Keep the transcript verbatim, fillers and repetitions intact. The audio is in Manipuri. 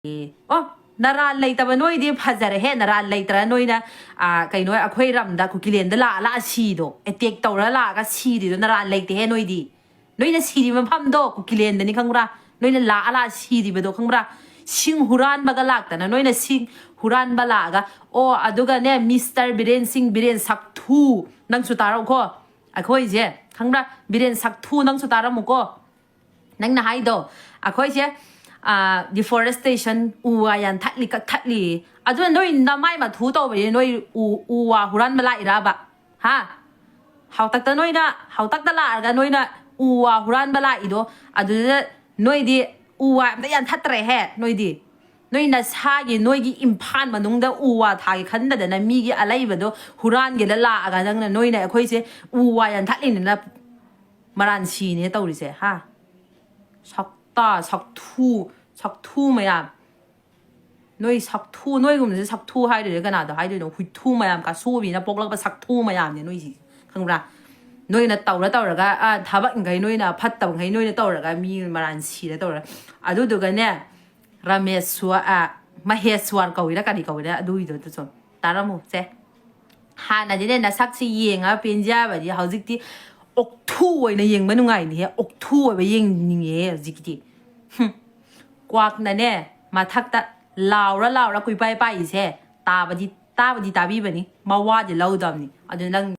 ꯑꯣ, ꯅꯔꯥꯜ ꯂꯩꯇꯕ ꯅꯣꯏꯗꯤ ꯐꯖꯔꯦꯍꯦ꯫ ꯅꯔꯥꯜ ꯂꯩꯇ꯭ꯔ ꯅꯣꯏꯅ, ꯑ, ꯀꯩꯅꯣ, ꯑꯩꯈꯣꯏ ꯔꯝꯗ ꯀꯨꯀꯤꯂꯦꯟꯗ ꯂꯥꯛꯑ ꯂꯥꯛꯑ ꯁꯤꯗꯣ, ꯑꯦꯇꯦꯛ ꯇꯧꯔ ꯂꯥꯛꯑꯒ ꯁꯤꯔꯤꯗꯣ ꯅꯔꯥꯜ ꯂꯩꯇꯦꯍꯦ ꯅꯣꯏꯗꯤ꯫ ꯅꯣꯏꯅ ꯁꯤꯔꯤ ꯃꯐꯝꯗꯣ ꯀꯨꯀꯤꯂꯦꯟꯗꯅꯤ, ꯈꯪꯕ꯭ꯔꯥ? ꯅꯣꯏꯅ ꯂꯥꯛꯑ ꯂꯥꯛꯑ ꯁꯤꯔꯤꯕꯗꯣ, ꯈꯪꯕ꯭ꯔꯥ? ꯁꯤꯡ ꯍꯨꯔꯥꯟꯕꯒ ꯂꯥꯛꯇꯅ ꯅꯣꯏꯅ ꯁꯤꯡ ꯍꯨꯔꯥꯟꯕ ꯂꯥꯛꯑꯒ, ꯑꯣ, ꯑꯗꯨꯒꯅꯦ, ꯃꯤꯁꯇꯔ ꯕꯤꯔꯦꯟ ꯁꯤꯡ, ꯕꯤꯔꯦꯟ ꯁꯛꯊꯨ, ꯅꯪꯁꯨ ꯇꯥꯔꯛꯎꯀꯣ꯫ ꯑꯩꯈꯣꯏꯁꯦ, ꯈꯪꯕ꯭ꯔꯥ? ꯕꯤꯔꯦꯟ ꯁꯛꯊꯨ, ꯅꯪꯁꯨ ꯇꯥꯔꯝꯃꯨꯀꯣ꯫ ꯅꯪꯅ ꯍꯥꯏꯗꯣ, ꯑꯩꯈꯣꯏꯁꯦ, ꯑ, deforestation, ꯎ ꯋꯥ ꯌꯥꯟꯊꯠꯂꯤ, ꯀꯛꯊꯠꯂꯤ꯫ ꯑꯗꯨꯅ ꯅꯣꯏ ꯅꯃꯥꯏ ꯃꯊꯨ ꯇꯧꯕꯁꯦ ꯅꯣꯏ ꯎ, ꯎ ꯋꯥ ꯍꯨꯔꯥꯟꯕ ꯂꯥꯛꯏꯔꯕ? ꯍꯥ? ꯍꯥꯎꯇꯛꯇ ꯅꯣꯏꯅ, ꯍꯥꯎꯇꯛꯇ ꯂꯥꯛꯑꯒ ꯅꯣꯏꯅ ꯎ ꯋꯥ ꯍꯨꯔꯥꯟꯕ ꯂꯥꯛꯏꯗꯣ, ꯑꯗꯨꯗ ꯅꯣꯏꯗꯤ ꯎ ꯋꯥ ꯑꯝꯇ ꯌꯥꯟꯊꯠꯇ꯭ꯔꯦꯍꯦ, ꯅꯣꯏꯗꯤ꯫ ꯅꯣꯏ ꯅꯁꯥꯒꯤ, ꯅꯣꯏꯒꯤ ꯏꯝꯐꯥꯜ ꯃꯅꯨꯡꯗ ꯎ ꯋꯥ ꯊꯥꯒꯦ ꯈꯟꯗꯗꯅ ꯃꯤꯒꯤ ꯑꯂꯩꯕꯗꯣ ꯍꯨꯔꯥꯟꯒꯦꯗ ꯂꯥꯛꯑꯒ ꯅꯪꯅ, ꯅꯣꯏꯅ ꯑꯩꯈꯣꯏꯁꯦ ꯎ ꯋꯥ ꯌꯥꯟꯊꯠꯂꯤꯅꯤꯅ ꯃꯔꯥꯟ ꯁꯤꯅꯦ ꯇꯧꯔꯤꯁꯦ, ꯍꯥ? ꯁꯛꯇ, ꯁꯛꯊꯨ, ꯁꯛꯊꯨ ꯃꯌꯥꯝ꯫ ꯅꯣꯏ ꯁꯛꯊꯨ, ꯅꯣꯏꯒꯨꯝꯕꯁꯦ ꯁꯛꯊꯨ ꯍꯥꯏꯗꯣꯏꯅꯣ, ꯀꯅꯥꯗꯣ ꯍꯥꯏꯗꯣꯏꯅꯣ? ꯍꯨꯏꯊꯨ ꯃꯌꯥꯝ, ꯀꯥꯁꯣꯕꯤꯅ ꯄꯣꯛꯂꯛꯄ ꯁꯛꯊꯨ ꯃꯌꯥꯝꯅꯦ ꯅꯣꯏꯁꯤ, ꯈꯪꯕ꯭ꯔꯥ? ꯅꯣꯏꯅ ꯇꯧꯔ ꯇꯧꯔꯒ, ꯑ, ꯊꯕꯛꯈꯩ ꯅꯣꯏꯅ, ꯐꯠꯇꯕꯈꯩ ꯅꯣꯏꯅ ꯇꯧꯔꯒ ꯃꯤ ꯃꯔꯥꯟ ꯁꯤꯔ ꯇꯧꯔ, ꯑꯗꯨꯗꯨꯒꯅꯦ, ꯔꯥꯃꯦꯁ꯭ꯋ-, ꯑ, ꯃꯍꯦꯁ꯭ꯋꯔ ꯀꯧꯏꯔꯥ ꯀꯔꯤ ꯀꯧꯏꯔꯥ ꯑꯗꯨꯒꯤꯗꯣ ꯑꯗꯨꯁꯨ ꯇꯥꯔꯝꯃꯨ ꯁꯦ꯫ ꯍꯥꯟꯅꯗꯤꯅꯦ ꯅꯁꯛꯁꯤ ꯌꯦꯡꯉ ꯄꯦꯟꯖꯕꯗꯤ, ꯍꯧꯖꯤꯛꯇꯤ ꯑꯣꯛꯊꯨ ꯑꯣꯏꯅ ꯌꯦꯡꯕ ꯅꯨꯡꯉꯥꯏꯅꯤꯍꯦ, ꯑꯣꯛꯊꯨ ꯑꯣꯏꯕ ꯌꯦꯡꯅꯤꯡꯉꯦ ꯍꯧꯖꯤꯛꯇꯤ꯫ ꯍꯨꯝ꯫ ꯀ꯭ꯋꯥꯛꯅꯅꯦ ꯃꯊꯛꯇ ꯂꯥꯎꯔ ꯂꯥꯎꯔ ꯀꯨꯏꯄꯥꯏ ꯄꯥꯏꯔꯤꯁꯦ ꯇꯥꯕꯗꯤ, ꯇꯥꯕꯗꯤ ꯇꯥꯕꯤꯕꯅꯤ, ꯃꯋꯥꯗꯤ ꯂꯧꯗꯕꯅꯤ꯫ ꯑꯗꯨ ꯅꯪ